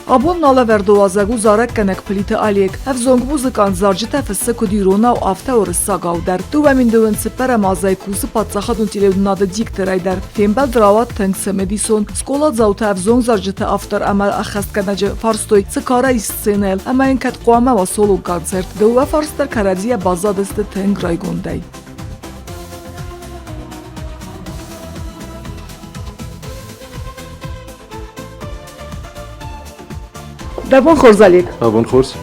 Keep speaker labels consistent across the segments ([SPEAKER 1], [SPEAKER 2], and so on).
[SPEAKER 1] Абон налӕвӕрды уазӕг у зарӕггӕнӕг Плиты Олег. Ӕвзонг музыкант зарджытӕ фыссы куыд иронау, афтӕ уырыссагау дӕр. 2024 азӕй кусы паддзахадон телеуынынады дикторӕй дӕр. Фембӕлд рауад тынг цымыдисон. Скъоладзаутӕ ӕвзонг зарджыты автор ӕмӕ ӕххӕстгӕнӕджы фарстой, цы кара ис сценӕйыл ӕмӕ йын кӕд хъуамӕ уа солон концерт. Дыууӕ фарс дӕр кӕрӕдзийӕ баззадысты тынг райгондӕй. Дӕ бон хорз, Олег.
[SPEAKER 2] Дӕ бон хорз.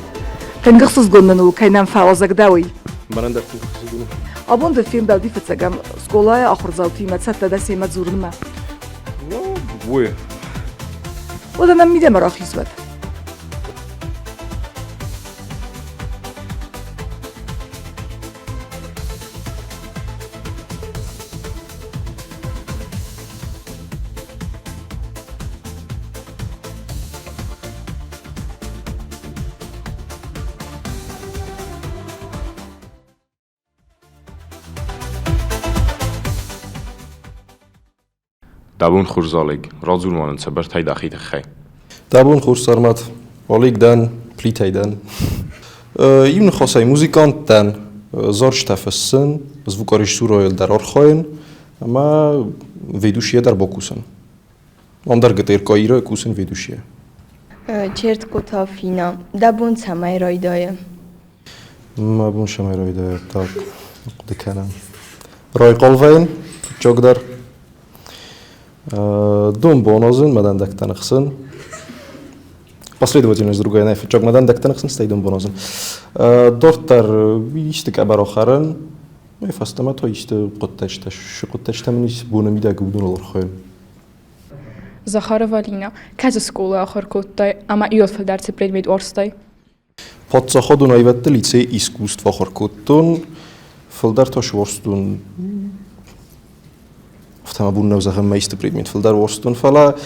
[SPEAKER 1] Тынг ӕхсызгон мын у, кӕй нӕм фӕуазӕг дӕ, уый.
[SPEAKER 2] Мӕнӕн дӕр тынг ӕхсызгон у.
[SPEAKER 1] Абон дӕ фембӕлди фыццӕгӕм скъолайы ахуырдзаутимӕ цӕттӕ дӕ семӕ дзурынмӕ?
[SPEAKER 2] Ну, двое.
[SPEAKER 1] Уӕдӕ нӕм мидӕмӕ рахиз уӕд.
[SPEAKER 3] Дӕ бон хорз, Олег, радзур ма нын цӕбӕртӕй дӕхи тыххӕй.
[SPEAKER 2] Дӕ бон хорз, Сӕрмӕт. Олег дӕн, Плитӕй дӕн. Иу ныхасӕй музыкант дӕн, зарджытӕ фыссын, звукорежиссурӕйыл дӕр архайын ӕмӕ ведущийӕ дӕр бакусын. Ам дӕр ГТРК Иры кусын ведущийӕ.
[SPEAKER 4] Черткоты Афина, дӕ бон цӕмӕй райдайы?
[SPEAKER 2] Мӕ бон цӕмӕй райдайа, так, хъуыды кӕнӕм. Райхъал вӕййын, фыццагдӕр. Дон бонозын, мӕ дӕндӕгтӕ ныхсын. Последовательность другая нӕй, фыццаг мӕ дӕндӕгтӕ ныхсын, стӕй дон бонозын. Дарддӕр исты къӕбӕр ахӕрын, Уый фӕстӕмӕ та исты хъуыддӕгтӕ, цы хъуыддӕгтӕ мын ис боны мидӕг, уыдоныл архайын.
[SPEAKER 5] Захарова Алина, кӕцы скъолайы ахуыр кодтай ӕмӕ ирон фылдӕр цы предмет уарзтай?
[SPEAKER 2] Паддзахадон аивӕдты лицей искусство ахуыр кодтон. Фылдӕр та суарзтон афтӕ мӕ бон нӕу зӕгъын мӕ исты предмет фылдӕр уарзтон, фӕлӕ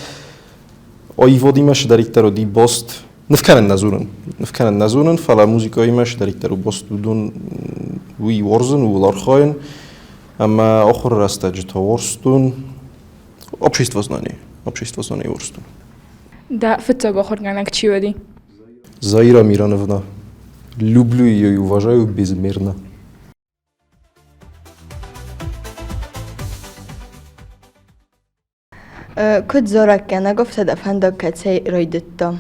[SPEAKER 2] аивадимӕ цыдӕриддӕр уыди баст Ныв кӕнын нӕ зонын. Ныв кӕнын нӕ зонын, фӕлӕ музыкаимӕ цыдӕриддӕр у баст, уыдон уый уарзын, ууыл архайын. Ӕмӕ ахуыры рӕстӕджы та уарзтон обществознание. Обществознание уарзтон.
[SPEAKER 5] Дӕ фыццаг ахуыргӕнӕг чи уыди?
[SPEAKER 2] Заира Мирановна. Люблю ее и уважаю безмерно.
[SPEAKER 4] Куыд зарӕггӕнӕг, афтӕ дӕ фӕндаг кӕцӕй райдыдта?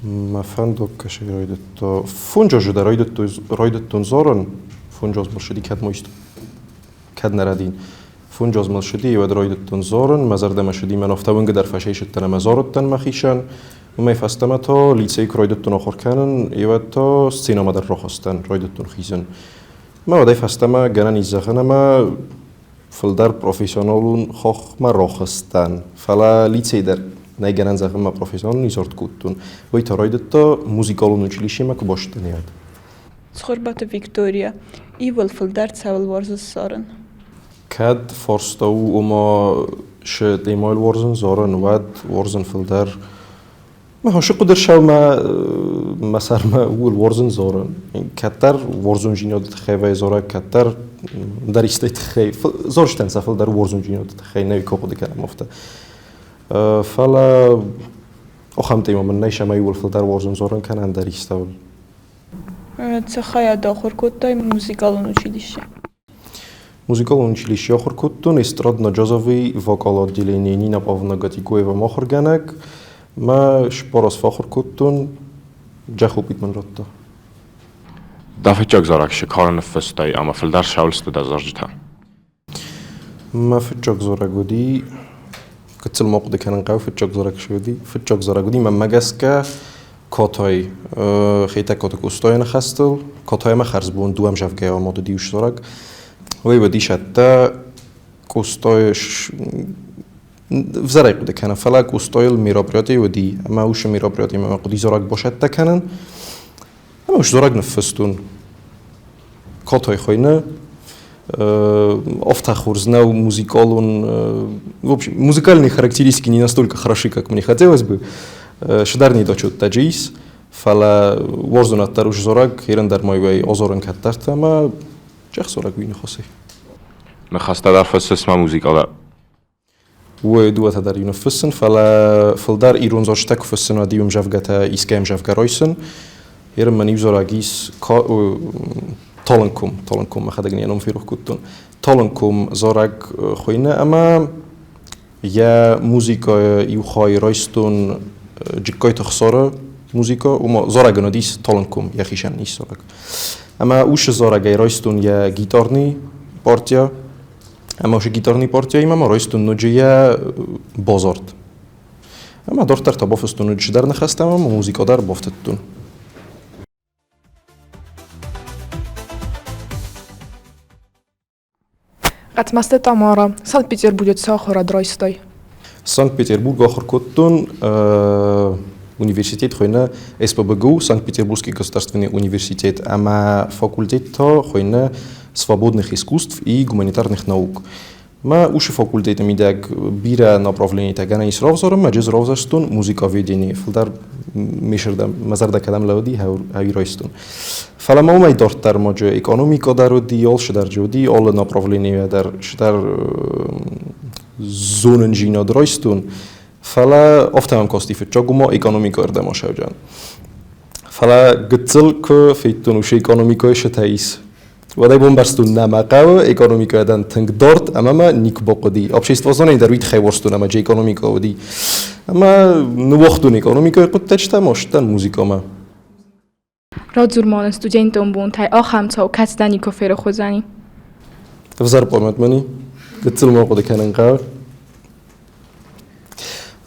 [SPEAKER 2] Мӕ фӕндаг кӕцӕй райдыдта? Фондз азы дӕр райдыдтон зарын. Фондз азмӕ ссыди, кӕд ма исты кӕд нӕ рӕдин. Фондз азмӕ ссыди, уӕд райдыдтон зарын. Мӕ зӕрдӕмӕ ссыди, мӕн афтӕ уынгӕ дӕр фӕсайсыдтӕн ӕмӕ зарыдтӕн мӕхицӕн. Уымӕй фӕстӕмӕ та лицейы куы райдыдтон ахуыр кӕнын, уӕд та сценӕмӕ дӕр рахызтӕн, райдыдтон хизын. Мӕ уӕдӕй фӕстӕмӕ гӕнӕн ис зӕгъын ӕмӕ фылдӕр профессионалон хохмӕ рахызтӕн, фӕлӕ лицей дӕр нӕй гӕнӕн зӕгъын мӕ профессионалон изорт кодтон. Уый та райдыдта музыкалон училищемӕ куы бацыдтӕн, уӕд.
[SPEAKER 6] Цхуырбаты Виктория, ивыл фылдӕр цӕуыл уарзыс зарын?
[SPEAKER 2] Кӕд фарста у, ома шы темӕйыл уарзын зарын, уӕд уарзын фылдӕр Мӕ хъуыды сӕумӕ мӕ сӕрмӕ ууыл уарзын дзорын. Кӕддӕр уарзондзинады тыххӕй вӕййы дзорӕг, кӕддӕр ӕндӕр истӕй тыххӕй. Дзорджытӕн сӕ фылдӕр уарзондзинады тыххӕй нӕ куы хъуыды кӕнӕм афтӕ. Фӕлӕ ахӕм темӕ мын нӕй, цӕмӕй ууыл фылдӕр уарзын дзорын кӕнӕ ӕндӕр истӕуыл.
[SPEAKER 6] Цы хайад ахуыр кодтай музыкалон училище?
[SPEAKER 2] Музыкалон училище ахуыр кодтон эстрадно-джазовый вокалы отделение Нина Павловна Гатикоева ахуыргӕнӕг. Мӕ спорос фӕахуыр кодтон, Джахопит мын радта.
[SPEAKER 3] Дӕ фыццаг зарӕг Шикары ныффыстай ӕмӕ фылдӕр сӕуылсты дӕ зарджытӕ?
[SPEAKER 2] Мӕ фыццаг зарӕг уыди, гыццыл ма хъуыды кӕнын хъӕуы, фыццаг зарӕг цы уыди. Фыццаг зарӕг уыди, мӕнмӕ гӕсгӕ, Котой Хетӕгкаты Къостайы ныхӕстыл. Котаймӕ хӕрзбон дыууӕ ӕмзӕвгӕйы амад уыди усдзорӕг. Уый уыдис ӕддӕ Къостайы ӕвзӕрӕй хъуыды кӕнын, фӕлӕ Къостайыл мероприятие уыди, ӕмӕ уыцы мероприятиемӕ мӕ хъуыди дзорӕг басӕттӕ кӕнын. Ӕмӕ усдзорӕг ныффыстон. Котой хуыйны афтӕ хорз нӕу музыкалон, в общем, музыкальные характеристики не настолько хороши, как мне хотелось бы. Сыдӕр не дочодта ис, фӕлӕ уарзонад дӕр ус дзорӕг, ерын дӕр ма уӕй озорын кӕддӕрты ӕмӕ чех дзорӕг уый ныхасӕй.
[SPEAKER 3] Ныхӕстӕ дӕр фӕссыс ма музыкалӕ?
[SPEAKER 2] Уой дыууӕтӕ дӕр иу ныффыссын, фӕлӕ фылдӕр ирон зарджытӕ куы фыссын, уӕд иу ӕмзӕвгӕтӕ искӕй ӕмзӕвгӕ райсын. Ерын мӕн иу зарӕг ис Талынком, Талынком мӕхӕдӕг йӕ ном ферох кодтон. Талынком зарӕг хуыйны ӕмӕ йӕ музыкӕйы иу хай райстон Джыккайты Хсары музыкӕ, ома зарӕгӕн уыдис Талынком, йӕхицӕн ис зарӕг. Ӕмӕ уыцы зарӕгӕй райстон йӕ гитарный партия, ӕмӕ уыцы гитарный партияимӕ ма райстон ноджы йӕ базард. Ӕмӕ дарддӕр та бафыстон ноджы цыдӕр ныхӕстӕ ӕмӕ музыкӕ дӕр бафтыдтон.
[SPEAKER 5] Хъӕцмӕзты Тамара, Санкт-Петербурджы цы ахуырад райстай?
[SPEAKER 2] Санкт-Петербург ахуыр кодтон университет хуыйны СПБГУ, Санкт-Петербургский государственный университет, ӕмӕ факультет та хуыйны свободных искусств и гуманитарных наук. Мӕ уыцы факультеты мидӕг бирӕ направленитӕ гӕнӕн ис равзарын, мӕ ӕз равзӕрстон музыковедение, фылдӕр ме зӕрдӕ кӕдӕм лӕууыди, ӕви райстон. Фӕлӕ ма уымӕй дарддӕр ноджы экономикӕ дӕр уыди, алцыдӕр джы уыди, алы направление дӕр цыдӕр зонындзинад райстон. Фӕлӕ афтӕ мӕм касти фыццаг уымӕ экономикӕйы ӕрдӕм асӕуджан. Фӕлӕ гыццыл куы федтон уыцы экономикӕйы сытӕ ис, уӕдӕй бамбӕрстон, нӕ мӕ хъӕуы экономикӕйы дӕн тынг дард ӕмӕ мӕ никуы бахъуыди. Обществознание дӕр уый тыххӕй уарзтон ӕмӕ джы экономикӕ уыди. Ӕмӕ ныууагътон экономикӕйы хъуыддӕджытӕ ӕмӕ ссыдтӕн музыкӕмӕ.
[SPEAKER 5] Радзур ма нын студентон бонтӕй ахӕм цау, кӕцы дӕ никуы ферох уыдзӕни.
[SPEAKER 2] Ӕвзӕр пъамӕт мӕн и. Гыццыл ма хъуыды кӕнын хъӕуы.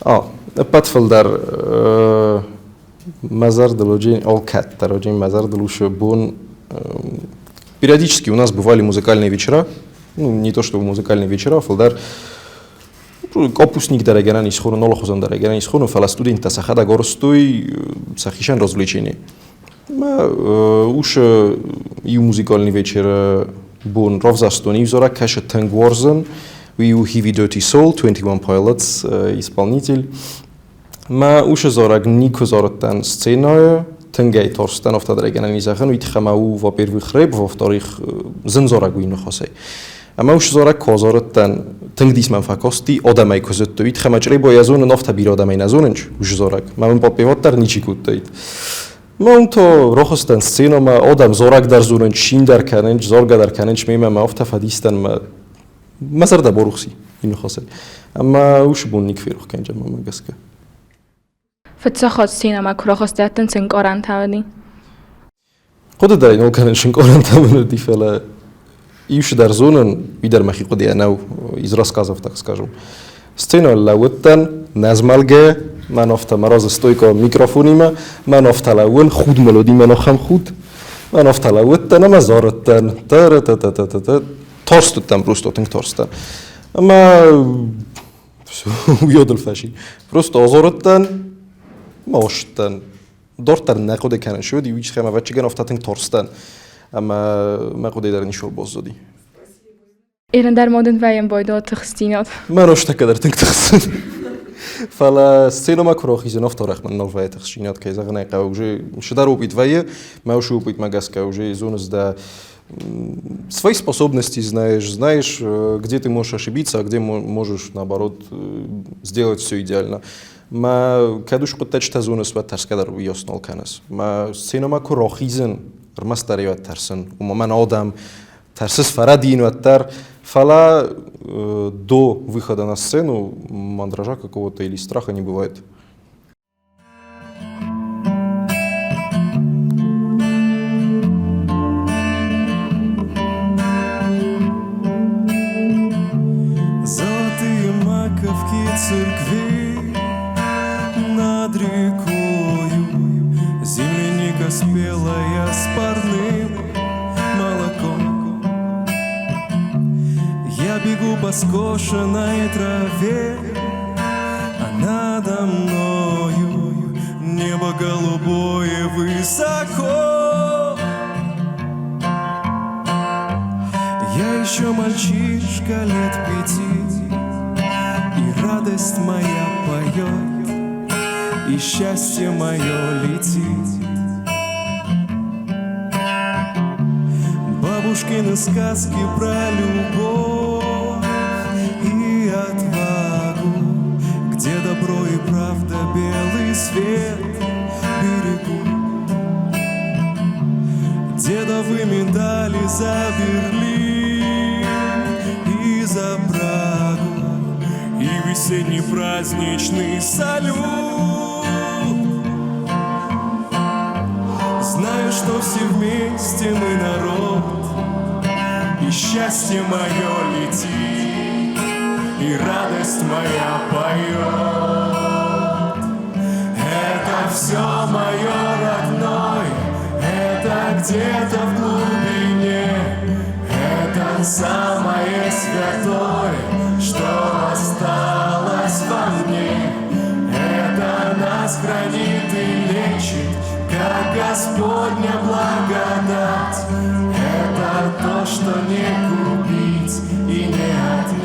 [SPEAKER 2] А, ӕппӕт фылдӕр мӕ зӕрдыл уыди, алкӕддӕр уыди мӕ зӕрдыл уыцы бон. Периодически у нас бывали музыкальные вечера. Ну, не то чтобы музыкальные вечера, фылдӕр Капустник дӕр ӕгӕрӕн исхонун, аллихузон дӕр ӕгӕрӕн исхонун, фӕлӕ студенттӕ сӕхӕдӕг арӕзтой сӕхицӕн развлечение. Мӕ ус иу музыкальный вечер бон равзӕрстон иу зарӕг кӕсы тынг уарзын. Уый у Heavy Dirty Soul, 21 Pilots исполнитель. Мӕ усы зарӕг никуы зарыдтӕн сценӕйы, тынг ӕй тарстӕн, афтӕ дӕр ӕй гӕнӕн и зӕгъын, уый тыххӕй ма у, во-первых, рэп, во-вторых, зын зарӕг уый ныхасӕй. Ӕмӕ уыцы зарӕг куы азарыдтӕн, тынг дис мӕм фӕкасти, адӕмӕй куы зыдтой, уый тыххӕй мӕ Чъребойӕ зонын, афтӕ бирӕ адӕмӕй нӕ зонынч, уыцы зарӕг. Мӕ мын подпеват дӕр ничи кодтаид. Мӕ уым то рохстӕн сценӕмӕ, адӕм зарӕг дӕр зонынч, цин дӕр кӕнынч, заргӕ дӕр кӕнынч мемӕ, мӕ афтӕ фӕдистӕн мӕ мӕ зӕрдӕ барухси иу ныхасӕй. Ӕмӕ уыцы бон никуы ферох кӕнджын мӕнмӕ гӕсгӕ.
[SPEAKER 5] Фыццаг хатт сценӕмӕ куы рахызтӕ, цы ӕнкъарӕнтӕ уыди?
[SPEAKER 2] Хъуыды дӕр нал кӕнын цы ӕнкъарӕнтӕ мын уыди, фӕлӕ иу цыдӕр зонын, уый дӕр мӕхи хъуыдыйӕ нӕу, из рассказов, так скажем. Сценӕйыл лӕууыдтӕн, нӕ змӕлгӕ, мӕн афтӕ мӕ разы стойка микрофонимӕ, мӕн афтӕ лӕууын, худ мыл уыди, мӕн ахӕм худ. Мӕн афтӕ лӕууыдтӕн ӕмӕ зарыдтӕн. Та-ра-та-та-та-та. Тарст уыдтӕн, просто тынг тарстӕн. Ӕмӕ уый фӕси. Просто азарыдтӕн, ӕмӕ астыдтӕн. Дарддӕр нӕ хъуыды кӕнын шы уыди, уый тыххӕй ӕмӕ ӕвӕццӕгӕн афтӕ тынг тарстӕн, ӕмӕ мӕ хъуыдыйы дӕр ницыуал баззади.
[SPEAKER 5] Эрен дӕр ма дын вӕййӕм байдал тыхстдзинад.
[SPEAKER 2] Мӕ рӕстӕггӕ дӕр тынг тыхсын. Фӕлӕ сценӕмӕ куы рахизын, афтӕ арӕх мӕн нал вӕййы тыхстдзинад, кӕй зӕгъын ӕй хъӕуы, уже цыдӕр опыт вӕййы, мӕ уыцы опытмӕ гӕсгӕ уже зоныс дӕ свои способности знаешь, знаешь, где ты можешь ошибиться, а где можешь, наоборот, сделать все идеально. Мӕ кӕд ус хъуыддӕджытӕ зоныс, уӕд тӕрсгӕ дӕр уыйас нал кӕныс. Мӕ сценӕмӕ куы рахизын, ӕрмӕстдӕр уӕд тӕрсын. Уымӕ мӕн адӕм тӕрсыс фӕрӕдийын уӕддӕр, фӕлӕ до выхода на сцену мандража какого-то или страха не бывает.
[SPEAKER 7] Золотые маковки церквей над рекою, Земляника спелая с парным молоком. Я бегу по скошенной траве, а надо мною небо голубое высоко. Я еще мальчишка лет 5, и радость моя поет, и счастье мое летит. Бабушкины сказки про любовь и отвагу. за Берлин, и за Прагу, и весенний праздничный салют. Знаю, что все вместе мы народ, и счастье мое летит, и радость моя поет. Это все мое родное, это где-то в глубине, это самое святое, что осталось во мне. Это нас хранит и лечит, как Господня благодать. Это то, что не купить и не отнять.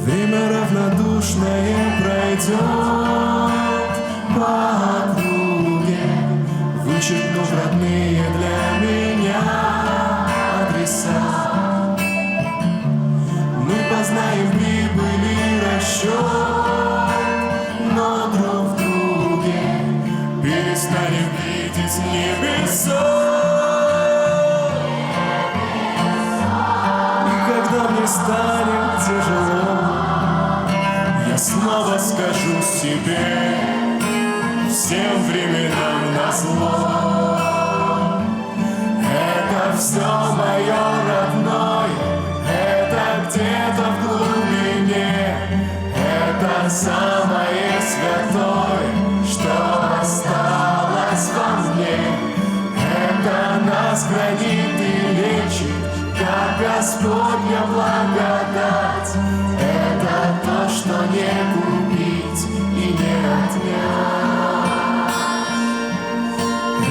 [SPEAKER 7] Время равнодушное пройдет по округе, вычеркнув родные для меня адреса. Мы познаем прибыль и расчет, но друг в друге перестанем видеть небеса. И когда мне станет тяжело, я снова скажу себе, всем временам назло. Это все мое родное, это где-то в глубине, это самое святое, что осталось во мне. Это нас хранит и лечит, как Господня благодать. Это то, что не купить и не отнять.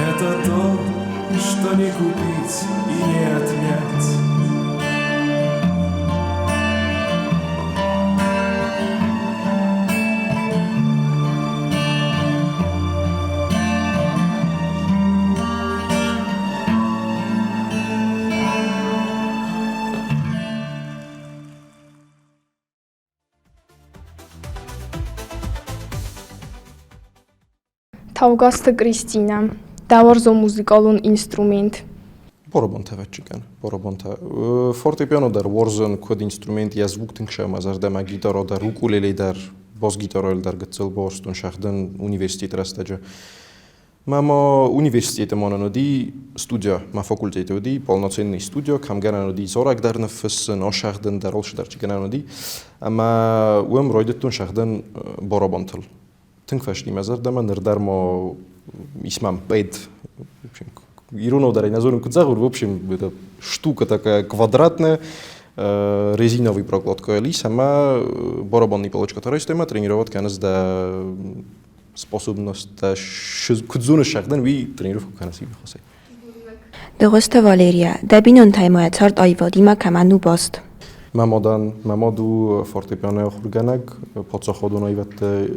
[SPEAKER 7] Это то, что не купить и не отнять.
[SPEAKER 5] Таугазты Кристинӕ, дӕ уарзон музыкалон инструмент?
[SPEAKER 2] Барабантӕ ӕвӕццӕгӕн, барабантӕ. Фортепиано дӕр уарзын, куыд инструмент, йӕ звук тынг сӕ мӕ зӕрдӕмӕ, гитара дӕр, укулеле дӕр, бас-гитарайыл дӕр гыццыл бауарзтон сӕгъдын университеты рӕстӕджы. Мӕ ма университеты мӕнӕн уыди студия, мӕ факультеты уыди полноценный студия, кӕм гӕнӕн уыди зарӕг дӕр ныффыссын, асӕгъдын дӕр, алцыдӕр чи гӕнӕн уыди. Ӕмӕ уым райдыдтон сӕгъдын барабантыл. Тынг фӕсти мӕ зӕрдӕмӕ, ныр дӕр ма ис мӕм пэд. В общем, иронау дӕр ӕй нӕ зонын, куыд зӕгъон, в общем, это штука такая квадратная, резиновый прокладка ис ӕмӕ барабанный палочкӕтӕ райстай ӕмӕ тренировать кӕныс дӕ способностьтӕ, куыд зоныс сӕгъдын, уый тренировка кӕныс иу ныхасӕй.
[SPEAKER 4] Дыгъуызты Валерия, дӕ бинонтӕй ма йӕ цард аивадимӕ кӕмӕн у баст?
[SPEAKER 2] Мӕ мадӕн, мӕ мад у фортепианойы ахуыргӕнӕг паддзахадон аивӕдты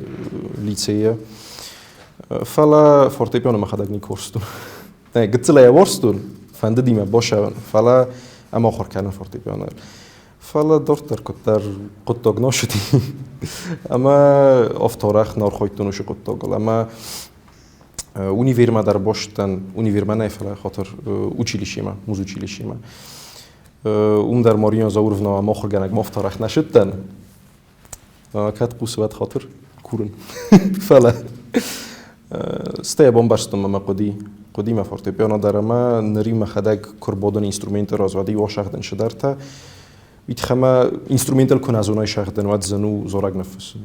[SPEAKER 2] лицейы. Фӕлӕ фортепиано мӕхӕдӕг никуы уарзтон. Нӕ, гыццылӕй йӕ уарзтон, фӕндыди мӕ басӕуын, фӕлӕ ӕм ахуыр кӕнын фортепианойыл. Фӕлӕ дарддӕр куыддӕр хъуыддаг нӕ цыди. Ӕмӕ афтӕ арӕх нӕ архайдтон уыцы хъуыддагыл. Ӕмӕ универмӕ дӕр бастдӕн, универмӕ нӕ, фӕлӕ хатыр училищемӕ, музучилищемӕ. Уым дӕр Марина Зауровна ӕмӕ ахуыргӕнӕг афтӕ арӕх нӕ сыдтӕн. Кӕд хъусы, уӕд хатыр курын. Фӕлӕ стӕй бамбӕрстон мӕ хъуыди, хъуыди мӕ фортепиано дӕр ӕмӕ ныр мӕхӕдӕг куы рбадын инструменты раз, уӕд иу асӕгъдын цыдӕртӕ. Уый инструментыл куы нӕ зонай сӕгъдын, уӕд зын у зарӕг ныффыссын.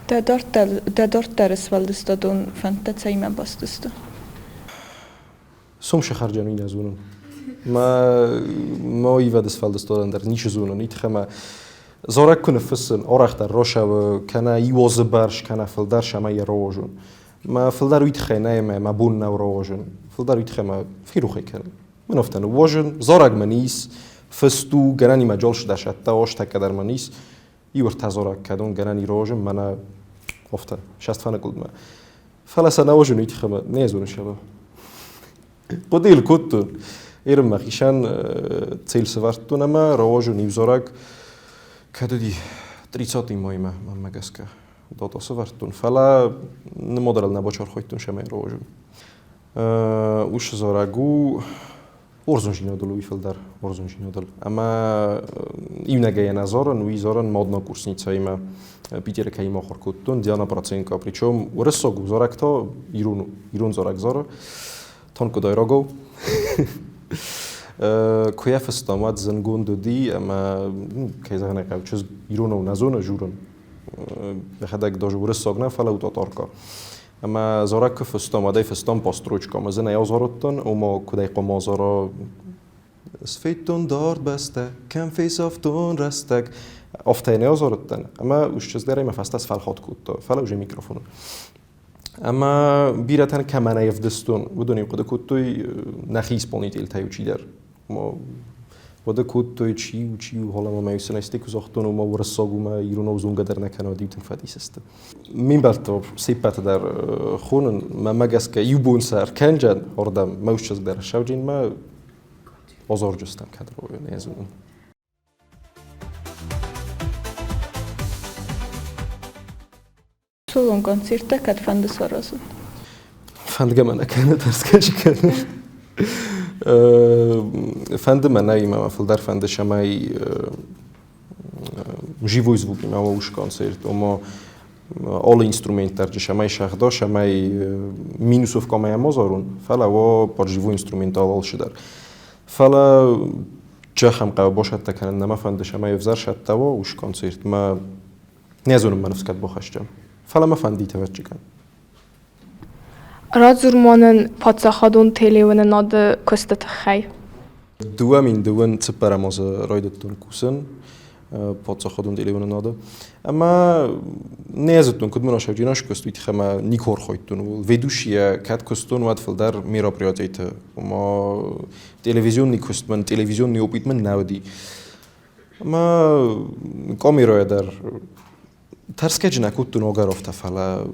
[SPEAKER 6] Дӕ дарддӕры сфӕлдыстадон фӕндтӕ цӕимӕ баст сты?
[SPEAKER 2] Сом сӕхӕрджан уый нӕ зонын. Мӕ мӕ аивады сфӕлдыстадӕн дӕр ничи зонын. Уый тыххӕй мӕ зарӕг куы ныффыссын, арӕхдӕр росӕвы кӕнӕ иу азы бӕрц, кӕнӕ фылдӕр сӕмӕ йӕ рауазон. Мӕ фылдӕр уый тыххӕй нӕ ӕмӕ мӕ бон нӕу рауазын. Фылдӕр уый тыххӕй мӕ ферохӕй кӕнын. Мӕн афтӕ ныууазын, зарӕг мӕн ис, фыст у, гӕнӕн имӕ джолсы дӕр сӕттӕ, азтӕккӕ дӕр мӕн ис. Иу ӕртӕ зарӕг кӕдон гӕнӕн и рауазын, мӕнӕ афтӕ, сӕст фӕныкъуылдмӕ. Фӕлӕ сӕ нӕ уазын уый тыххӕй мӕ не зонын сӕ. Хъуыдыйыл кодтон. Ирын мӕхицӕн цель сӕвӕрдтон ӕмӕ рауазын иу зарӕг кӕд уыди? 30 мӕймӕ, мӕнмӕ гӕсгӕ, дата сӕвӕрдтон, фӕлӕ нымадӕрыл нӕ бачархайдтон сӕмӕй рауазын. Уыцы зарӕг у уарзондзинадыл уый фылдӕр уарзондзинадыл. Ӕмӕ иунӕгӕй нӕ зарын, уый зарын мӕ однокурсницӕимӕ Питеры кӕимӕ ахуыр кодтон, Диана Проценко. Причем уырыссаг у зарӕг та, ирон, ирон зарӕг зары. Тонкодайрагау. Куы йӕ фыстам, уӕд зынгонд уыди ӕмӕ, кӕй зӕгъын ӕй хъӕуы, чызг иронау нӕ зоны журын. Йӕхӕдӕг даже уырыссаг нӕ, фӕлӕ у татарка. Ӕмӕ зарӕг куы фыстам, уӕд ӕй фыстам по строчкам. Ӕз ын ӕй азарыдтӕн, ома куыд ӕй хъуамӕ азара. Сфедтон дард бӕстӕ, кӕм фесӕфтон рӕстӕг. Афтӕ йын ӕй азарыдтӕн, ӕмӕ ус чызг дӕр ӕй мӕ фӕстӕ сфӕлхат кодта, фӕлӕ уже микрофоны. Ӕмӕ бирӕтӕн кӕмӕн ӕй ӕвдыстон, уыдон-иу хъуыды кодтой нӕхи исполнительтӕй чидӕр. Хъуыды кодтой, чи у, чи у, холӕ мӕ сын ӕсты куы загътон, ома уырыссаг у, мӕ иронау зонгӕ дӕр нӕ кӕны, уӕд-иу тынг фӕдис сты. Ме мбӕлттӕ се ппӕты дӕр хонын, мӕнмӕ гӕсгӕ иу бон сӕ ӕркӕнджӕн ардӕм, мӕ ус чызг дӕр ссӕуджынмӕ, азарджыстӕм кӕд нӕ зонын.
[SPEAKER 6] Солон концерттӕ кӕд фӕнды саразын?
[SPEAKER 2] Фӕндгӕ мӕ нӕ кӕны, тӕрсгӕ чи кӕны. Фӕнды мӕ нӕ, мӕ фылдӕр фӕнды, цӕмӕй живой звукимӕ уа уыцы концерт, ома алы инструмент дӕр цӕмӕй сӕгъда, цӕмӕй минусовкӕмӕ ма зарон, фӕлӕ уа под живой инструментал алцыдӕр. Фӕлӕ чахӕм хъӕуы босӕттӕ кӕнын нӕ мӕ фӕнды, цӕмӕй ӕвзӕр сӕттӕ уа уыцы концертмӕ. Не зонын мӕ ныфс кӕд бахӕсджын, фӕлӕ мӕ фӕндид ӕвӕццӕгӕн.
[SPEAKER 5] Радзур ма нын паддзахадон телеуынынады куысты тыххӕй.
[SPEAKER 2] 2002 цыппӕрӕм азы райдыдтон кусын паддзахадон телеуынынады. Ӕмӕ не зыдтон, куыд мын асӕвджын куыст, уый тыххӕй ӕмӕ никуы архайдтон ууыл. Ведущийӕ кӕд куыстон, уӕд фылдӕр мероприятиты. Ома телевизионный куыст мын, телевизионный опыт мын нӕ уыди. Ӕмӕ камерӕйӕ дӕр тӕрсгӕ нӕ кодтон ӕгӕр афтӕ, фӕлӕ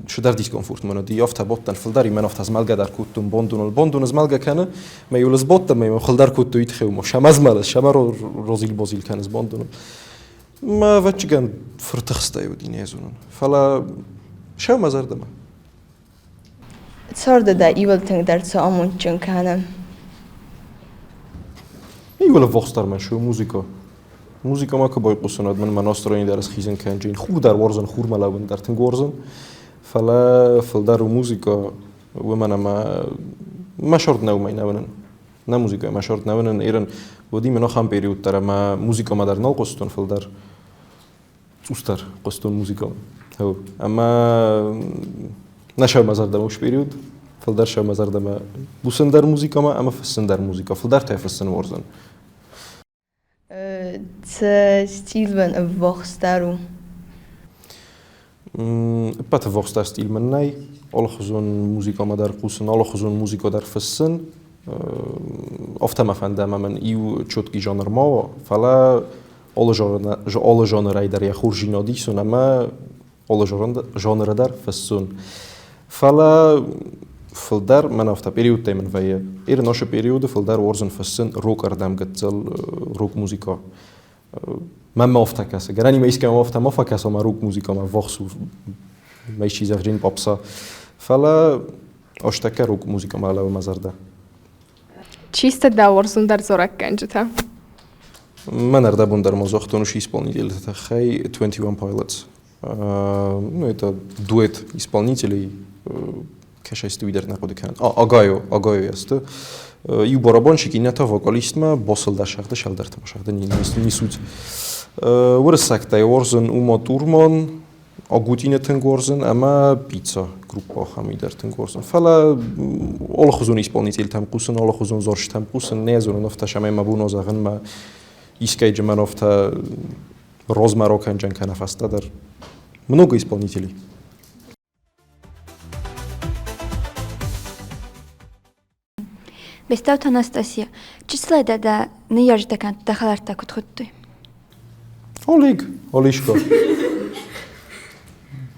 [SPEAKER 2] цыдӕр дискомфорт мын уыди. Афтӕ бадтӕн фылдӕр, имӕн афтӕ змӕлгӕ дӕр кодтон бандоныл. Бандоны змӕлгӕ кӕны, мӕ иу сбадтӕн, мӕ иу хылдӕр кодтой тыххӕй, ома сӕмӕ змӕлыс, сӕмӕ розил-бозил кӕныс бандоныл. Мӕ ӕвӕццӕгӕн фыртыхстӕй уыди, не зонын. Фӕлӕ сӕ мӕ зӕрдӕмӕ.
[SPEAKER 4] Царды дӕ иуыл тынгдӕр цы амондджын кӕны?
[SPEAKER 2] Иуыл ӕввахсдӕр мӕ у музыкӕ. Музыкӕмӕ куы байхъусын, уӕд мын мӕ настроени дӕр схизын кӕнджын. Хур дӕр уарзын, хурмӕ лӕууын дӕр тынг уарзын. Фӕлӕ фылдӕр у музыкӕ, уымӕн ӕмӕ мӕ сӕрд нӕ уымӕй нӕ уынын. Нӕ музыкӕ мӕ сӕрд нӕ уынын. Ирын уыди мын ахӕм период дӕр ӕмӕ музыкӕмӕ дӕр нал хъуыстон фылдӕр. Цъусдӕр хъуыстон музыкӕмӕ. Ӕмӕ нӕ сӕумӕ зӕрдӕмӕ уыцы период, фылдӕр сӕумӕ зӕрдӕмӕ хъусын дӕр музыкӕмӕ ӕмӕ фыссын дӕр музыкӕ. Фылдӕр та фыссын уарзын.
[SPEAKER 4] Цы стилмӕ ӕввахсдӕр у?
[SPEAKER 2] Ӕппӕт ӕввахсдӕр стиль мын нӕй. Алыхуызон музыкӕмӕ дӕр хъусын, алыхуызон музыкӕ дӕр фыссын. Афтӕ мӕ фӕнды, ӕмӕ мын иу четкий жанр ма уа, фӕлӕ алы жанрӕй дӕр йӕ хорздзинад исун ӕмӕ алы жанры дӕр фыссун. Фӕлӕ фылдӕр мӕн афтӕ периодтӕй мын вӕййы. Ирыносы периоды фылдӕр уарзын фыссын рок ӕрдӕм гыццыл рок-музыкӕ. Мӕнмӕ афтӕ кӕсы. Гӕнӕн искӕмӕ афтӕ ма фӕкӕса, мӕ рок-музыкӕмӕ ӕввахс у, мӕ исчи зӕгъджын попса. Фӕлӕ астӕккӕ рок-музыкӕмӕ лӕууы мӕ зӕрдӕ.
[SPEAKER 5] Чи сты дӕ уарзондӕр дзурӕггӕнджытӕ?
[SPEAKER 2] Мӕн ӕрдӕбон дӕр ма загътон уыцы исполнителты тыххӕй 21 Pilots. Ну, это дуэт исполнителей, кӕсӕй уый дӕр нӕ хъуыды кӕнын. Агайо, Агайо есты. Иу барабанщик, иннӕ та вокалистмӕ басыл дӕр сӕгъды, сӕлдӕрты ма сӕгъды, не суть. Уырыссӕгтӕй уарзын Ума Турман, Агутины тынг уарзын ӕмӕ пицца группа ахӕм дӕр тынг уарзын. Фӕлӕ алыхуызон исполнительтӕм хъусын, алыхуызон зарджытӕм хъусын, не зонын афтӕ сӕмӕй мӕ бон зӕгъын мӕ искӕй мӕн афтӕ розмӕ ракӕнджын кӕнӕ фӕстӕдӕр. Много исполнителей.
[SPEAKER 4] Бестауты Анастасия, чысылӕй дӕ дӕ ныййарджытӕ кӕнӕ дӕ хӕлӕрттӕ куыд хуыдтой?
[SPEAKER 2] Олег, Олешко.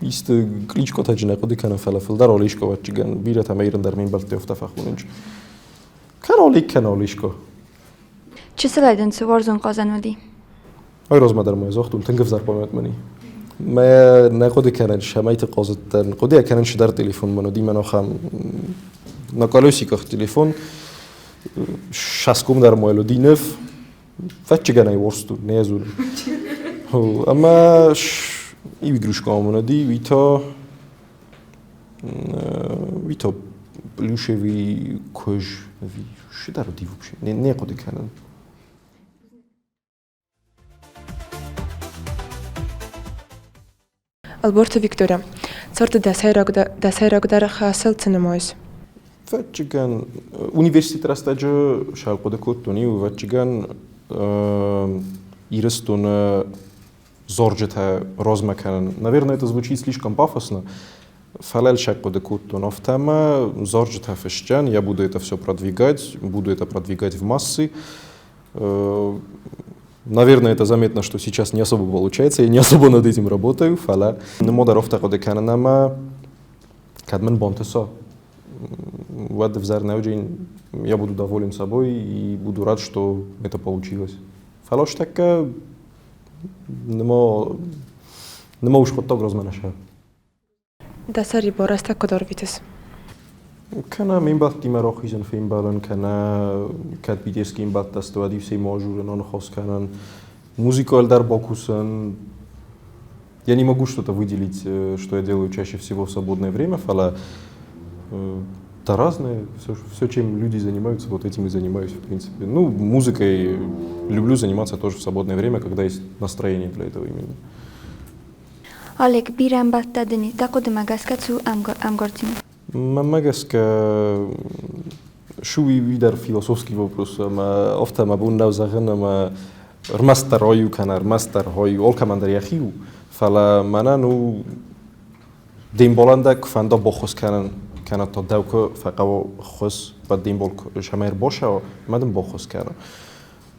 [SPEAKER 2] Исты кличкотӕ нӕ хъуыды кӕнын, фӕлӕ фылдӕр Олешко ӕвӕццӕгӕн бирӕтӕ мӕ ирын дӕр ме мбӕлтты афтӕ фӕхонынц. Кӕн Олег, кӕн Олешко.
[SPEAKER 4] Чысылӕй дын цы уарзон хъазӕн уыди?
[SPEAKER 2] Ай размӕ дӕр ма загътон, тынг ӕвзӕр память мӕн и. Мӕ нӕ хъуыды кӕнын, цӕмӕйты хъазыдтӕн. Хъуыды кӕнын цыдӕр телефон мын уыди, мӕн ахӕм на колесиках телефон. Шаском дӕр ма уыди ныв. Фӕччыгӕнӕй уорсту, не зонын. Ӕмӕ иу игрушка мын уыди, уый та уый та плюшевый куыз ӕви цыдӕр уыди вообще, не хъуыды кӕнын.
[SPEAKER 6] Ӕлборты Виктория, царды дӕ дӕ сӕйрагдӕр хӕсыл цы нымайыс?
[SPEAKER 2] Ӕвӕццӕгӕн, университеты рӕстӕджы сӕ хъуыды кодтон иу, ӕвӕццӕгӕн, Ирыстоны зарджытӕ размӕ кӕнын. Наверное, это звучит слишком пафосно, фӕлӕ сӕ хъуыды кодтон. Афтӕ ӕмӕ зарджытӕ фысджан, я буду это все продвигать, буду это продвигать в массы. Наверное, это заметно, что сейчас не особо получается, я не особо над этим работаю, фӕлӕ нымодӕр афтӕ хъуыды кӕнын ӕмӕ кӕд мын бантыса, уӕд ӕвзӕр нӕ уыдзӕн, я буду доволен собой и буду рад, что это получилось. Фӕлӕ устӕккӕ нема нема уж хъуыддаг размӕ нӕ сӕ.
[SPEAKER 6] Дӕ сӕрибар рӕстӕг куыд ӕрвитыс?
[SPEAKER 2] Кӕнӕ ме мбӕлттимӕ рахизын фембӕлын, кӕнӕ кӕд питерский ӕмбӕлттӕ сты, уӕд-иу семӕ ажурын, аныхас кӕнын, музыкаль дӕр бакусын. Я не могу что-то выделить, что я делаю чаще всего в свободное время, фӕлӕ да разное, все, все, чем люди занимаются, вот этим и занимаюсь, в принципе. Ну, музыкой люблю заниматься тоже в свободное время, когда есть настроение для этого именно.
[SPEAKER 4] Олег, бирӕ ӕмбӕлттӕ дын и, дӕ хъуыдымӕ гӕсгӕ цы у ӕмгардзинад?
[SPEAKER 2] Мӕнмӕ гӕсгӕ, шу уый дӕр философский вопрос, ӕмӕ афтӕ мӕ бон нӕу зӕгъын, ӕмӕ ӕрмӕстдӕр ай у кӕнӕ ӕрмӕстдӕр ай у, алкӕмӕн дӕр йӕхи у, фӕлӕ мӕнӕн у де мбалӕн дӕ куы фӕнда баххуыс кӕнын, кӕнӕ та дӕу куы фӕхъӕуа ӕххуыс, уӕд де мбал цӕмӕй ӕрбацӕуа, ӕмӕ дын баххуыс кӕна.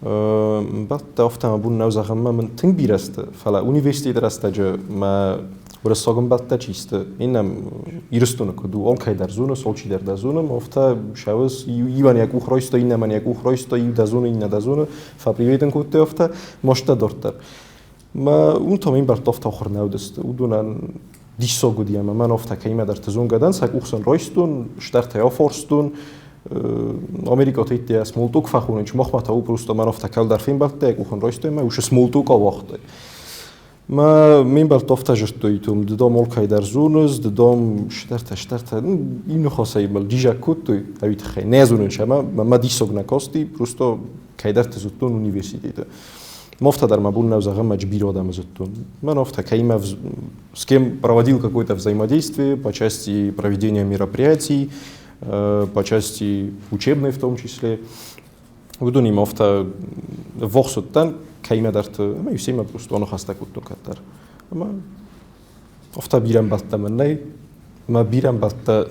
[SPEAKER 2] Мбӕлттӕ афтӕ мӕ бон нӕу зӕгъынмӕ мын тынг бирӕ сты, фӕлӕ университеты рӕстӕджы мӕ уырыссаг ӕмбӕлттӕ чи сты, иннӕ Ирыстоны куыд у, алкӕй дӕр зоныс, алчи дӕр дӕ зоны, афтӕ сӕуыс, иуӕн йӕ къух райста, иннӕмӕн йӕ къух райста, иу дӕ зоны, иннӕ дӕ зоны, фӕпривет ын кодтой афтӕ, мастӕ дарддӕр. Мӕ уым та ме мбӕлттӕ афтӕ ахуыр нӕ уыдысты, уыдонӕн диссаг уыди ӕмӕ мӕн афтӕ кӕимӕдӕрты зонгӕ дӕн, сӕ къух сын райстон, стӕртӕй афарстон, Америкаты идтӕ small talk фӕхонын, махмӕ та у просто мӕн афтӕ кӕлдӕр фембӕлдтӕ, йӕ къухын райстой ӕмӕ уышы small talk ауагътой. Мӕ ме мбӕлттӕ афтӕ зыдтой, том ды дам алкӕй дӕр зоныс, ды дам стӕртӕ, стӕртӕ, ну, иу ныхасӕй мыл дизаг кодтой, ӕви тыххӕй. Нӕ зонын сӕ, мӕ диссаг нӕ касти, просто кӕйдӕрты зыдтон университеты. Мофта дӕр мӕ бон нӕу зӕгъын, мӕ бирӕ адӕмы зыдтон. Мӕн афтӕ, кӕимӕ с кем проводил какое-то взаимодействие по части проведения мероприятий, по части учебной в том числе. Уыдонимӕ афтӕ ввахс уыдтӕн кӕимӕдӕрты, ӕмӕ иу семӕ просто аныхӕстӕ кодтон кӕддӕр. Ӕмӕ афтӕ бирӕ ӕмбӕлттӕ мын нӕй. Мӕ бирӕ ӕмбӕлттӕ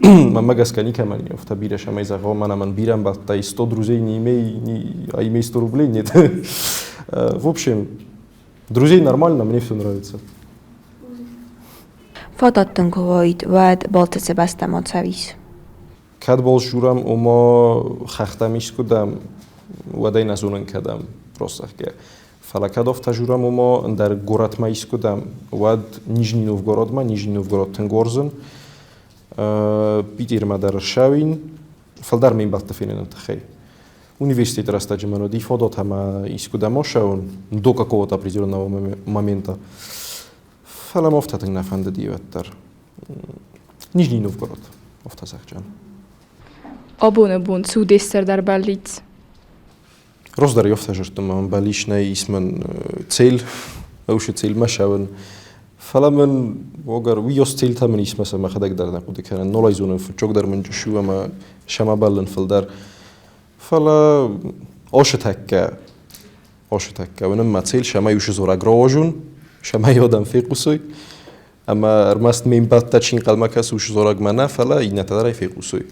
[SPEAKER 2] мӕнмӕ гӕсгӕ никӕмӕн и, афтӕ бирӕ сӕмӕй зӕгъон, мӕнӕ мӕн бирӕ ӕмбӕлттӕ и 100 друзей не имей, не, а имей 100 рублей нет. В общем, друзей нормально, мне все нравится.
[SPEAKER 4] Фадат дын куы уаид, уӕд балцы цы бӕстӕм ацӕуис?
[SPEAKER 2] Кӕд балсурӕм, ома хӕхтӕм искуыдӕм, уӕд ӕй нӕ зонын кӕдӕм, просто зӕгъгӕ. Фӕлӕ кӕд афтӕ журӕм, ома ӕндӕр горӕтмӕ искуыдӕм, уӕд Нижний Новгородмӕ, Нижний Новгород тынг уарзын. Питермӕ дӕр ссӕуин, фылдӕр ме мбӕлтты феныны тыххӕй. Университеты рӕстӕджы мӕн уыди фадат ӕмӕ искуыдӕм ацӕуын до какого-то определенного момента. Фӕлӕ мӕ афтӕ тынг нӕ фӕндыди уӕддӕр. Нижний Новгород, афтӕ зӕгъджан.
[SPEAKER 5] Абоны бон цы у де стырдӕр бӕллиц?
[SPEAKER 2] Раздӕр афтӕ зыдтон, мӕ бӕллиц нӕй, ис мын цель, ӕвшы цельмӕ цӕуын. Фӕлӕ мын уогӕр уыйас цельтӕ мын ис, мӕ сӕ мӕхӕдӕг дӕр нӕ хъуыды кӕнын. Нолӕй зонын, фыццагдӕр мын чысыл ӕмӕ сӕмӕ бӕллын фылдӕр. Фӕлӕ ошы тӕккӕ, ошы тӕккӕ уынын мӕ цель, сӕмӕй уышы дзорӕг рауазон, сӕмӕй адӕм фехъусой. Ӕмӕ ӕрмӕст ме мбӕлттӕ чи нхъӕлмӕ кӕсы, уышы дзорӕгмӕ нӕ, фӕлӕ иннӕтӕ дӕр ӕй фехъусой.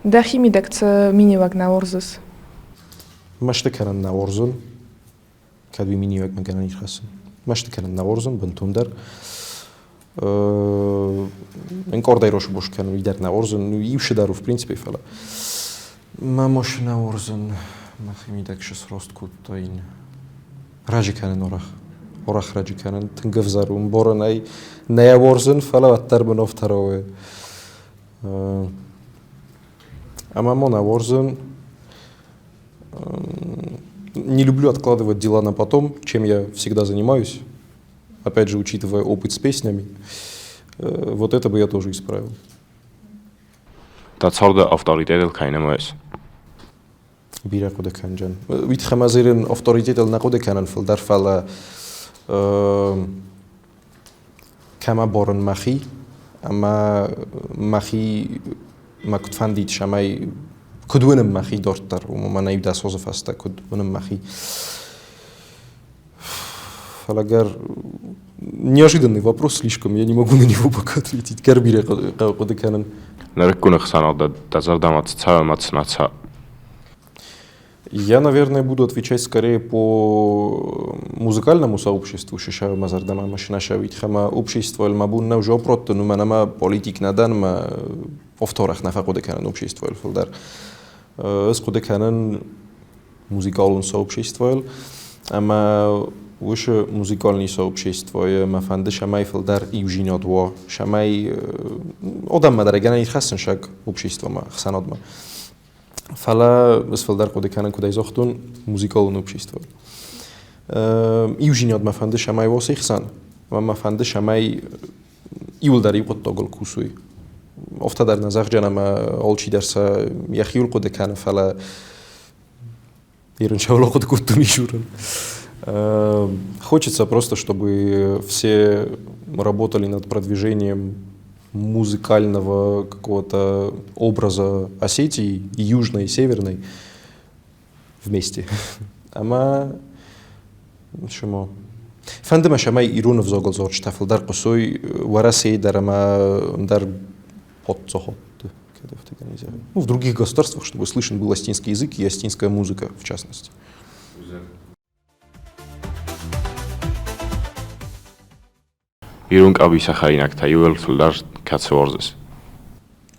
[SPEAKER 6] Дӕхи мидӕг цы миниуӕг нӕ уарзыс?
[SPEAKER 2] Мӕсты кӕнын нӕ уарзын, кӕд уый миниуӕгмӕ гӕнӕн ис хӕссын. Мӕсты кӕнын нӕ уарзын бынтондӕр. Ӕнкъардӕй росбос кӕнын уый дӕр нӕ уарзын. Иу цыдӕр у, в принципе, фӕлӕ. Мӕ машинӕ уарзын, мӕхимидӕг срост кодтаин. Раджы кӕнын орах. Орах раджы кӕнын. Тынг ӕвзӕр у. Мборын ӕй нӕ уарзын, фӕлӕ уӕддӕр мын офтӕрауы. Ӕмӕ ма нӕ уарзын. Не люблю откладывать дела на потом, чем я всегда занимаюсь. Опять же, учитывая опыт с песнями, вот это бы я тоже исправил.
[SPEAKER 3] Дӕ царды авторитетыл кӕй нымайыс?
[SPEAKER 2] Бирӕ хъуыды кӕнджын. Уый тыххӕй ма зӕрин авторитетыл нӕ хъуыды кӕнын фылдӕр, фӕлӕ кӕмӕ борын мӕхи ӕмӕ мӕхи мӕ куыд фӕндид, цӕмӕй куыд уынын мӕхи дарддӕр, уымӕн мӕнӕ иу дӕс азы фӕстӕ куыд уынын мӕхи. Фӕлӕ гӕр неожиданный вопрос слишком, я не могу на него пока ответить. Гӕр бирӕ хъуыды кӕнын.
[SPEAKER 3] Нырыккон ӕхсӕнад дӕ зӕрдӕмӕ цы цӕуы ӕмӕ цы нӕ цӕуы?
[SPEAKER 2] Я, наверное, буду отвечать скорее по музыкальному сообществу шишау мӕ зӕрдӕмӕ машина шавит хӕмӕ общество мӕ бон нӕу жопроттын, уымӕн ӕмӕ политик нӕ дӕн, мӕ офторах нӕ фӕхъуыды кӕнын обществойыл фылдӕр. Ӕз хъуыды кӕнын музыкалон сообществойыл ӕмӕ уыцы музыкальный сообществойы мӕ фӕнды, цӕмӕй фылдӕр иудзинад уа, цӕмӕй адӕммӕ дӕр гӕнӕн хӕссын саг обществомӕ, ӕхсӕнадмӕ. Фӕлӕ ӕз фылдӕр хъуыды кӕнын, куыд ӕй загътон, музыкалон общество. Иудзинад мӕ фӕнды, цӕмӕй уа се хсӕн, ӕмӕ мӕ фӕнды, цӕмӕй иуылдӕр иу хъуыддагыл кусой. Афтӕ дӕр нӕ зӕгъджын ӕмӕ алчидӕр сӕ йӕхиуыл хъуыды кӕны, фӕлӕ Ирынчаула хъуыды кодтон изурын. Хочется просто, чтобы все работали над продвижением музыкального какого-то образа Осетии, и южной, и северной, вместе. Ӕмӕ чему? Фӕнды мӕ, цӕмӕй ирон ӕвзагыл зарджытӕ фылдӕр хъусой Уӕрӕсейы дӕр ӕмӕ ӕндӕр паддзахадты, ну, в других государствах, чтобы слышен был остинский язык и остинская музыка, в частности.
[SPEAKER 3] Ирон къӕбицы хӕринӕгтӕ иууыл фылдӕр кӕцы уарзыс?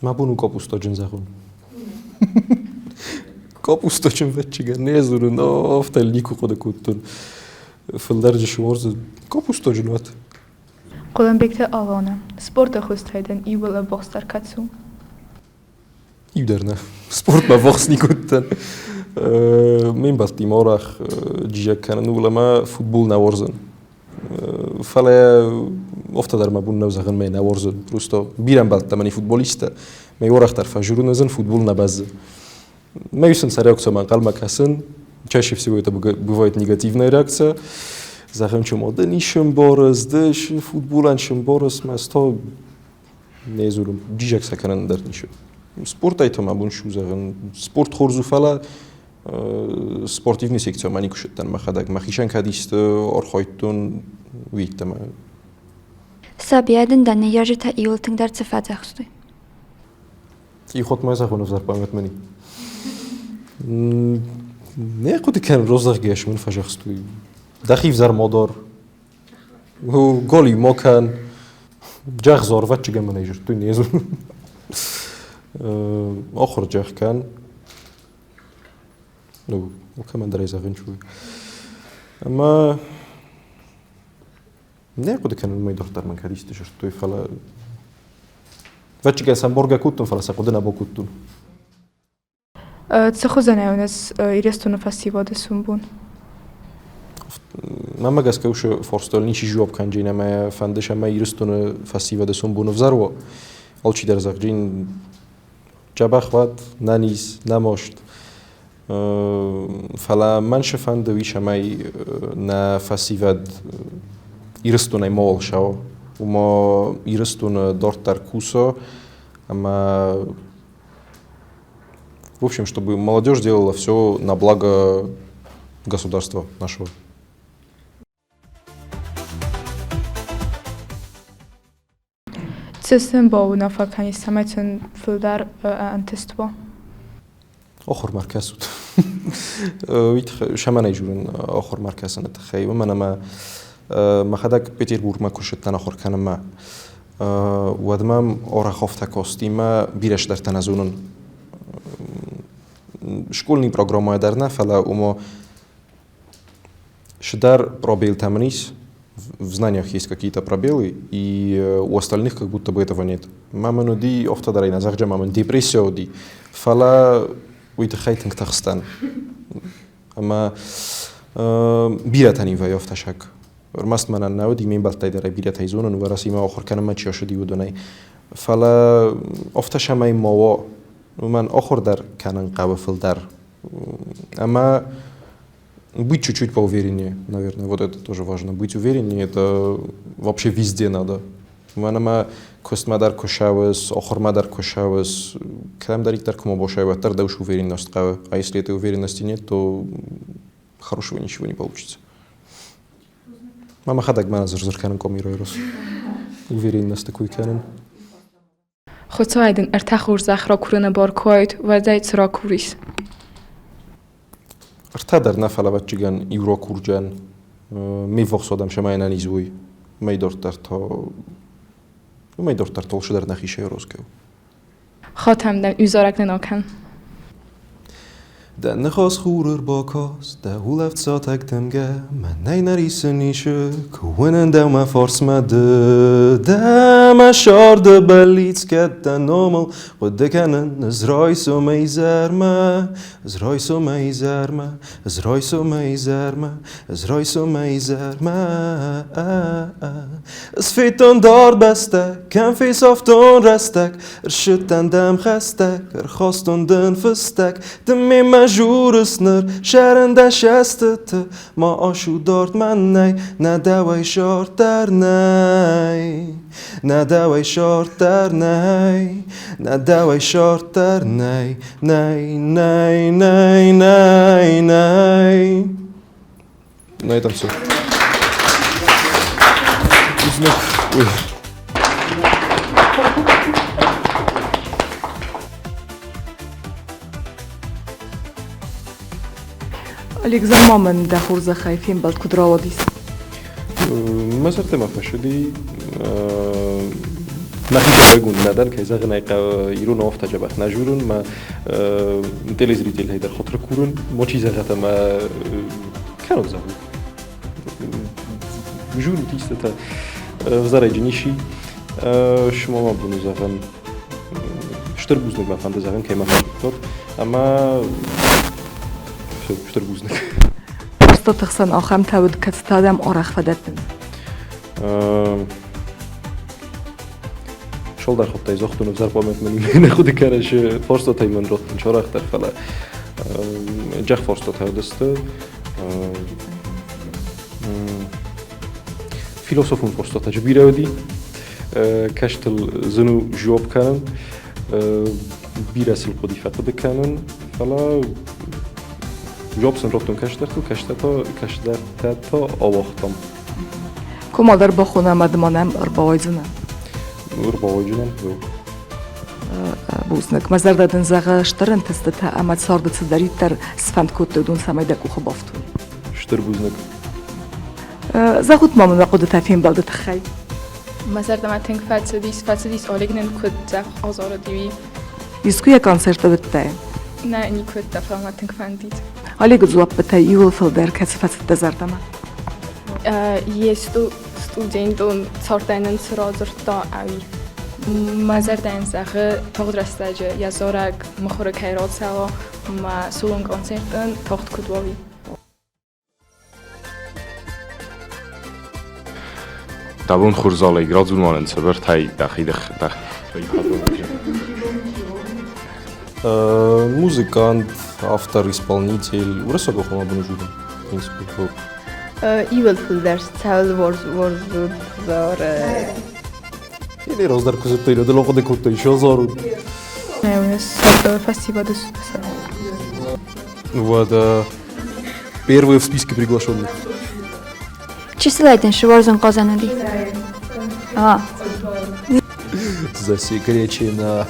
[SPEAKER 2] Мӕ бон у къапустаджын зӕгъын. Къапустаджын вӕччигӕн не дзурын, афтӕ никуы хъуыды кодтон. Фылдӕр джы уарзын къапустаджын уат.
[SPEAKER 5] Хъуылымбегты Алана, спорты хуызтӕй дын иууыл ӕввахсдӕр кӕцы у?
[SPEAKER 2] Иу дӕр нӕ. Спортмӕ ввахс никуы уыдтӕн. Ме мбӕлттимӕ арӕх джиаг кӕнын ууыл ӕмӕ футбол нӕ уарзын. Фӕлӕ афтӕ дӕр мӕ бон нӕу зӕгъын, мӕ нӕ уарзын. Просто бирӕ ӕмбӕлттӕ мӕн футболисттӕ. Мӕ уӕрӕхдӕр фӕжурын ӕз футбол нӕ бӕззы. Мӕ сын сӕ реакциямӕ ӕнхъӕлмӕ кӕсын. Чаще всего это бывает негативная реакция. Зӕгъын, чому ды не сымбарыс, ды футболӕн сымбарыс, мӕ сто не дзурын, джиджаг сӕ кӕнын дӕр ницы. Спортӕй та мӕ бон шу зӕгъын, спорт хорз у, фӕлӕ спортивный секциямӕ никуы сыдтӕн мӕхӕдӕг. Мӕхицӕн кӕд исты архайдтон, уый йеддӕмӕ.
[SPEAKER 4] Сабийӕ дын дӕ ныййарджытӕ иуыл тынгдӕр цы фӕдзӕхстой?
[SPEAKER 2] Ихотмӕ зӕгъон ӕвзӕр память мӕни. Не хъуыды кӕнын, розӕгъгӕ мын фӕзӕхстой. Дӕхи взӕр ма дар. Голи ма кӕн. Джах зорвӕччыгӕн мын ӕй зыдтой, не зонын. Ахуыр джах кӕн. Ну, кӕмӕндӕр ӕй зӕгъын чуй. Ӕмӕ не хъуыды кӕнын, мӕй дарддӕр мын кӕд исты зыдтой, фӕлӕ Вӕччыгӕн сӕм боргӕ кодтон, фӕлӕ сӕ хъуыды нӕ бакодтон.
[SPEAKER 5] Цы хуызӕнӕй уыныс Ирыстоны фӕсивӕды сомбон?
[SPEAKER 2] Мӕнмӕ гӕсгӕ уыцы фарстайыл ничи жуап кӕнджын ӕмӕ фӕнды ӕмӕ Ирыстоны фӕсивӕды сомбон ӕвзӕр уа. Алчидӕр зӕгъджын дзӕбӕх уӕд, нӕниз, нӕ маст. Фӕлӕ мӕн цы фӕнды, уый цӕмӕй нӕ фӕсивӕд Ирыстонӕй мауал сӕуа. Уымӕ Ирыстоны дарддӕр куса ӕмӕ в общем, чтобы молодежь делала все на благо государства нашего.
[SPEAKER 5] Цы сын бауынаффӕ кӕнис, цӕмӕй сын фылдӕр ӕнтыст уа?
[SPEAKER 2] Ахуырмӕ ӕркӕсут. Уый тыххӕй сӕмӕнӕй дзурын ахуырмӕ ӕркӕсыны тыххӕй, уымӕн ӕмӕ мӕхӕдӕг Петербургмӕ куы ссыдтӕн ахуыр кӕнынмӕ, уӕд мӕм арӕх афтӕ кастимӕ бирӕ цыдӕртӕ нӕ зонын. Школьный программӕйӕ дӕр нӕ, фӕлӕ ома шыдӕр пробелтӕ мын ис, в знаниях есть какие-то пробелы, и у остальных как будто бы этого нет. Мӕ мын уыди, афтӕ дӕр ӕй нӕ зӕгъджа, мӕ мын депрессия уыди, фӕлӕ уый тыххӕй тынг тыхстӕн. Ӕмӕ бирӕтӕн ивӕй афтӕ саг. Ӕрмӕст мӕнӕн нӕ уыди, ме мбӕлттӕй дӕр ӕй бирӕтӕй зонын, Уӕрӕсемӕ ахуыр кӕнынмӕ чи ацыди, уыдонӕй. Фӕлӕ афтӕ цӕмӕй ма уа, уымӕн ахуыр дӕр кӕнын хъӕуы фылдӕр. Ӕмӕ быть чуть-чуть поувереннее, наверное, вот это тоже важно. Быть увереннее, это вообще везде надо. Уымӕн ӕмӕ куыстмӕ дӕр куы ссӕуыс, ахуырмӕ дӕр куы ссӕуыс, кӕмдӕриддӕр куы ма босай, уӕддӕр дӕ уыцы уверенность хъӕуы. А если этой уверенности нет, то хорошего ничего не получится. Мӕ мӕхӕдӕг мӕнӕ зыр-зыр кӕнын къомиройрос. Уверенность такой кӕнын.
[SPEAKER 5] Хуыцауӕй дын ӕртӕ хорзӕх ракурыны бар куы уаид, уӕд ӕй цы ракурис?
[SPEAKER 2] Ӕртӕ дӕр нӕ, фӕлӕ ӕвӕццӕгӕн иу ракурджан. Ме ввахс адӕм сӕмӕ ӕнӕниз уой. Мӕй дарддӕр та уымӕй дарддӕр та алцыдӕр нӕхи сӕйрозгӕ у.
[SPEAKER 5] Хатӕм дӕм иу зарӕг нын акӕн.
[SPEAKER 2] Дӕ ныхас хуры рбакаст, дӕ улӕфт сатӕг дымгӕ, мӕнӕй нӕ рисын исы, куы уынын дӕу мӕ фарсмӕ ды. Дӕ мӕ сӕрды бӕллиц кӕд дӕ номыл хъуыды кӕнын ӕз райсомӕй изӕрмӕ, ӕз райсомӕй изӕрмӕ, ӕз райсомӕй изӕрмӕ, ӕз райсомӕй изӕрмӕ. Ӕз федтон дард бӕстӕ, кӕм фесӕфтон рӕстӕг, Ӕрсыдтӕн дӕм хӕстӕг, ӕрхастон дын фыстӕг, Ды мемӕ журыс ныр, сӕрын дӕ сӕстыты, Ма ашу дард мӕнӕй, нӕ дӕуӕй сарддӕр нӕй. Нӕ дӕуӕй сарддӕр нӕй, нӕ дӕуӕй сарддӕр нӕй, нӕй, нӕй, нӕй, нӕй, нӕй. На этом все. Ой.
[SPEAKER 1] Александр ма мын дӕ хорзӕхӕй фембӕлд куыд рауадис?
[SPEAKER 2] Мӕ зӕрдӕмӕ фӕцыди. Мӕхи бӕрӕггонд нӕ дӕн, кӕй зӕгъын ӕй хъӕуы, ирон афтӕ дзӕбӕх нӕ зурын, мӕ телезрителтӕй дӕр хатыр курын, мочи зӕгъӕт ӕмӕ кӕнон зӕгъут. Журут истытӕ ӕвзӕрӕджы ничи. Шума ма бон у зӕгъӕн, стыр бузныг мӕ фӕнды зӕгъын, кӕй мӕ фӕхуыдтат, ӕмӕ стыр бузныг.
[SPEAKER 1] Постаты хсӕн ахӕмтӕ уыд, кӕцытӕ дӕм арӕх фӕдӕттынц?
[SPEAKER 2] Шолдар хуыдтай зохтон ӕвзӕр память мын нӕ хъуыды кӕныс фарстатӕй мын раттын сарӕхдӕр, фӕлӕ джах фарстатӕ уыдысты. Философон фарстатӕ бирӕ уыди. Кӕстыл зын у жуап кӕнын, бирӕ сыл хъуыди фӕхъуыды кӕнын, фӕлӕ жуап сын радтон кӕстӕртыл, кӕстӕртӕ та ауагътам.
[SPEAKER 1] Комадӕр бахонӕм ӕмӕ ма нӕм ӕрбауайдзынӕ?
[SPEAKER 2] Ӕрбауайдзынӕн.
[SPEAKER 1] Бузныг. Мӕ зӕрдӕ дын зӕгъы стыр ӕнтыстытӕ ӕмӕ царды цыдӕриддӕр сфӕнд кодтой, уыдон цӕмӕй дӕ къухы бафтой.
[SPEAKER 2] Стыр бузныг.
[SPEAKER 1] Зӕгъут ма мын уӕ хъуыдытӕ фембӕлды тыххӕй.
[SPEAKER 5] Мӕ зӕрдӕмӕ тынг фӕцыдис, фӕцыдис Олег нын куыд дзӕбӕх азарыди, уый.
[SPEAKER 1] Искуы йӕ концерты уыдтӕ?
[SPEAKER 5] Нӕ, никуы уыдтӕ, фӕлӕ мӕ тынг фӕндид.
[SPEAKER 1] Олегы дзуаппытӕ иууыл фылдӕр кӕцы фӕцыд дӕ зӕрдӕмӕ?
[SPEAKER 5] Йе студентон цардӕй нын цы радзырдта, ӕви? Мӕ зӕрдӕ йын зӕгъы, тагъд рӕстӕджы йӕ зарӕг мыхуыры кӕй рацӕуа, мӕ солон концертӕн тагъд куыд уа, уый.
[SPEAKER 3] Дӕ бон хорз Олег, радзур ма нын цавӕртӕй дӕхи
[SPEAKER 2] Музыкант, автор, исполнитель. Уырыссаг охомӕ бын журын, в принципе.
[SPEAKER 4] Иууыл фылдӕр цӕуыл уарзут зары?
[SPEAKER 2] Или раздӕр куы зыдтай, уӕд хъуыды кодтай, що зарут?
[SPEAKER 5] Фӕсивӕды
[SPEAKER 2] Вот, первые в списке приглашенных.
[SPEAKER 4] Чысылӕй дын сывӕрдзӕн хъазӕн уыди? А.
[SPEAKER 2] Засекречено.